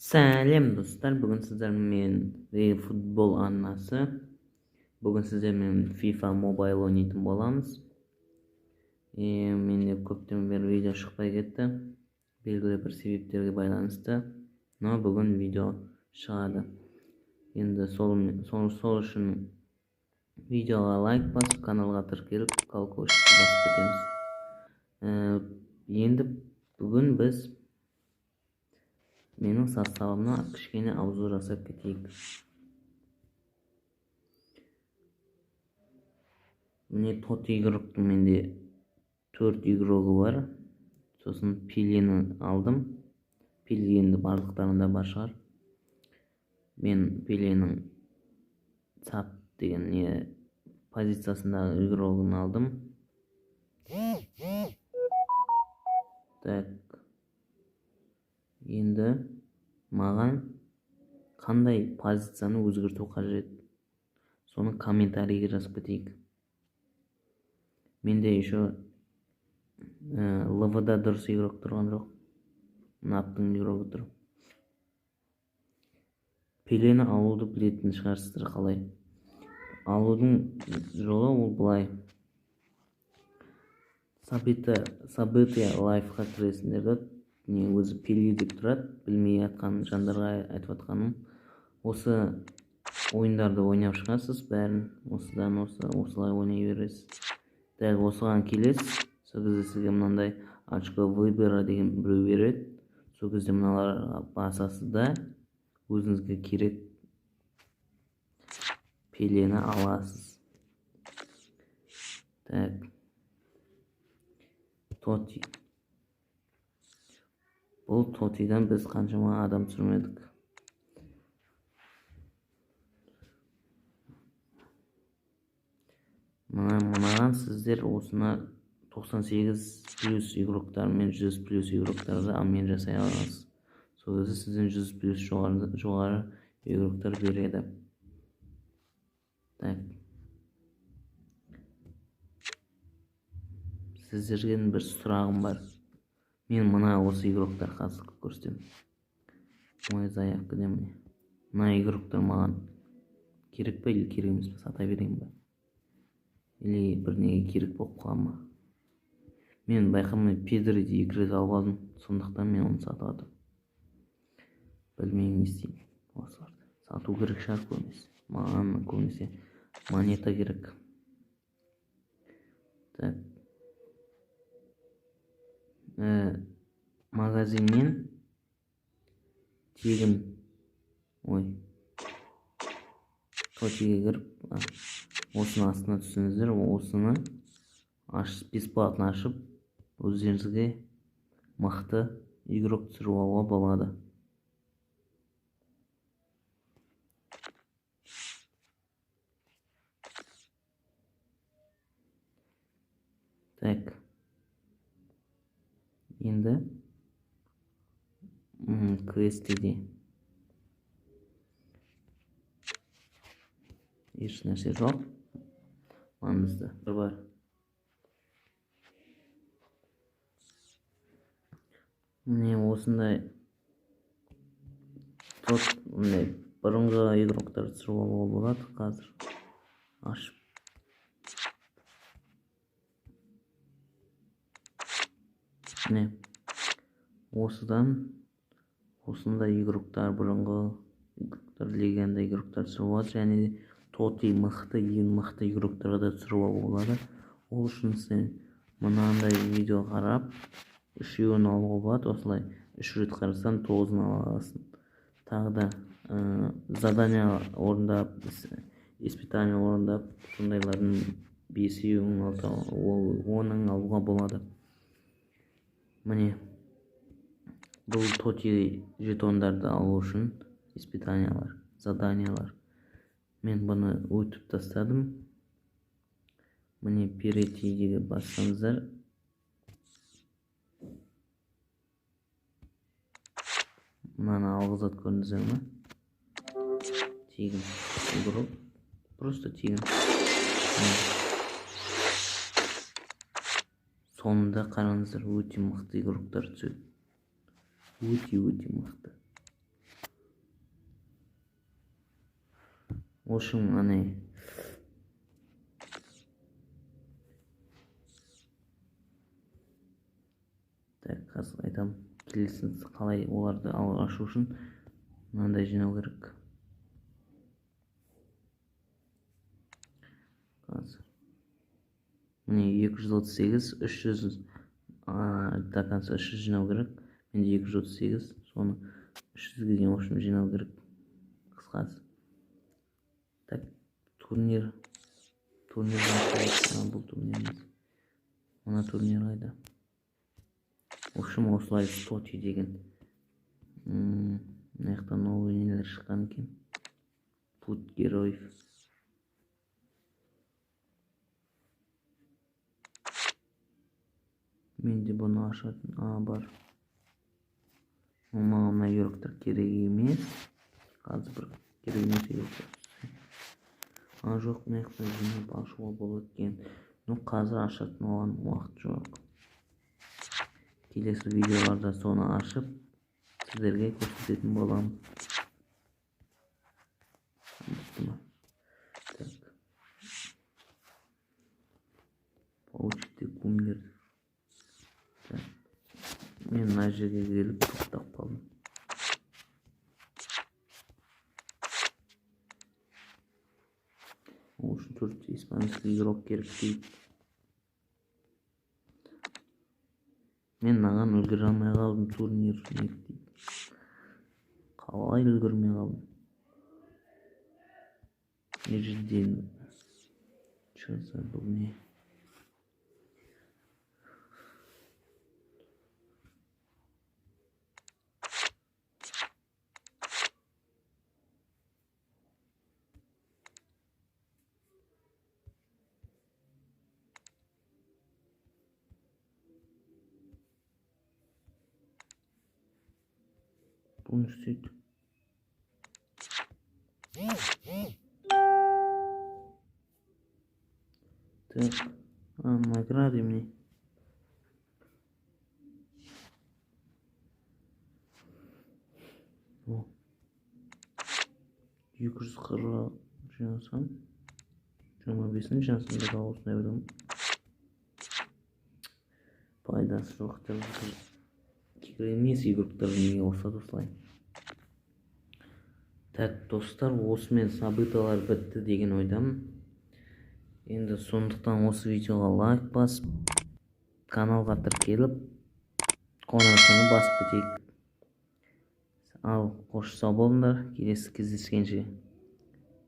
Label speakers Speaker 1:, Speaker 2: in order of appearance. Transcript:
Speaker 1: Сәлем, достар! Бүгін сіздермен футбол арнасы. Бүгін сіздермен FIFA Mobile ойнайтын боламыз. Менде көптен бері видео шықпай кетті, белгілі бір себептерге байланысты. Но бүгін видео шығады. Енді сол үшін видеоға лайк басып, каналға тіркеліп, колокольчикті басып кетеміз. Енді бүгін біз менің составымна кішкене обзор жасап кетейік. Міне, тот игроктың менде 4 игрогы бар. Сосын Пелені алдым. Пеле енді барлықтарында бар шығар. Мен Пеленің ЦАП деген не позициясындағы игрогын алдым. Так. Енді маған қандай позицияны өзгерту қажет? Соны комментарийге жазып кетейік. Менде еще ЛВ-да дұрыс игрок тұрған жоқ. Наптың игрогы тұр. Пелені алуды білетін шығарсыздар қалай. Алудың жолы ол былай. События лайфқа кіресіңдер да, не өзі Пеле деп тұрады, білмей жатқан жандарға айтып жатқаным. Осы ойындарды ойнап шығасыз бәрін, осыдан осы, осылай ойнай бересіз. Дәл осыған келесіз, сол кезде сізге мынандай очко выбора деген біреу береді. Сол кезде мыналарға басасыз да, өзіңізге керек Пелені аласыз. Так. Тоти. Бұл Тотидан біз қаншама адам түсірмедік. Мынаған сіздер осыны 98 плюс игроктар мен 100 плюс игроктарды обмен жасай аласыз. Сол кезде сізден 100 плюс жоғары игроктар береді. Так. Сіздерге бір сұрағым бар. Мен мына осы игроктар қазір көрсетемін. Мой заявка де міне. Мына игроктар маған керек па или керек емес па, сата берейін ба? Или бірдеңеге керек болып қала ма? Мен байқамай Педриді 2 рет алып алдым, сондықтан мен оны сатып алдым. Білмеймін не істеймін осыларды. Сату керек шығар көбінесе. Маған көбінесе монета керек. Так. Магазиннен тегін, ой, Тотиге кіріп, осының астына түссеңіздер, осыны бесплатно ашып, өздеріңізге мықты игрок түсіріп алуға болады. Так. Енді квестіде еш нәрсе жоқ. Маңызды бір бар. Міне осындай тот, міне бұрынғы игроктарды түсіріп алуға болады қазір. Ашып. Міне осыдан осындай игроктар, бұрынғы игроктар, легенда игроктар түсіріп алады. Және Тоти мықты, ең мықты игроктарға да түсіріп алуға болады. Ол үшін сен мынандай видео қарап, үшеуін алуға болады. Осылай 3 рет қарасаң, 9-ын ала аласың. Тағы да задание орындап, испытание орындап, сондайлардың бесеуін, онын алуға болады. Міне, бұл Тоти жетондарды алу үшін испытаниялар, заданиялар. Мен бұны өтіп тастадым. Міне, перейти деген бассаңыздар, мынаны алғызады, көрдіңіздер ме? Тегін игрок, просто тегін. Соңында қараңыздар, өте мықты игроктар түседі. Өте-өте мықты. В общем, ане так, қазір айтамын, келесін қалай оларды ашу үшін мынандай жинау керек. Қазір міне 238, 300, до конца 300 жинау керек. Менде 238, соны 300-ге дейін, в общем, жинау керек. Қысқасы. Так, турнир. Турнир, бұл турнир емес. Мына турнир қайда? В общем, осылай Тоти деген. Мына жақта новый нелер шыққан екен. Путь героев. Менде бұны ашатын бар. Маған мына игроктар керек емес. Қазір бір керек емес игроктар. Жоқ, мына жақта жинап ашуға болады екен. Ну, қазір ашатын оған уақыт жоқ. Келесі видеоларда соны ашып сіздерге көрсететін боламын. Бітті ма? Так. Получите кумир. Так. Мен мына жерге келіп тоқтап қалдым. Ол үшін 4 испанский игрок керек дейді. Мен мынаған үлгере алмай қалдым, турнир дейді. Қалай үлгермей қалдым? Ежеден чё за бұл не? Бұл не істейді? Так, награды мне. О. 240 жинасам, 25-ін жинасам да осындай беремін. Пайдасы жоқ деп керек емес игроктар неге қосады осылай. Так, достар, осымен событиялар бітті деген ойдамын. Енді сондықтан осы видеоға лайк басып, каналға тіркеліп, қоңыраушаны басып кетейік. Ал, қош, сау болыңдар, келесі кездескенше.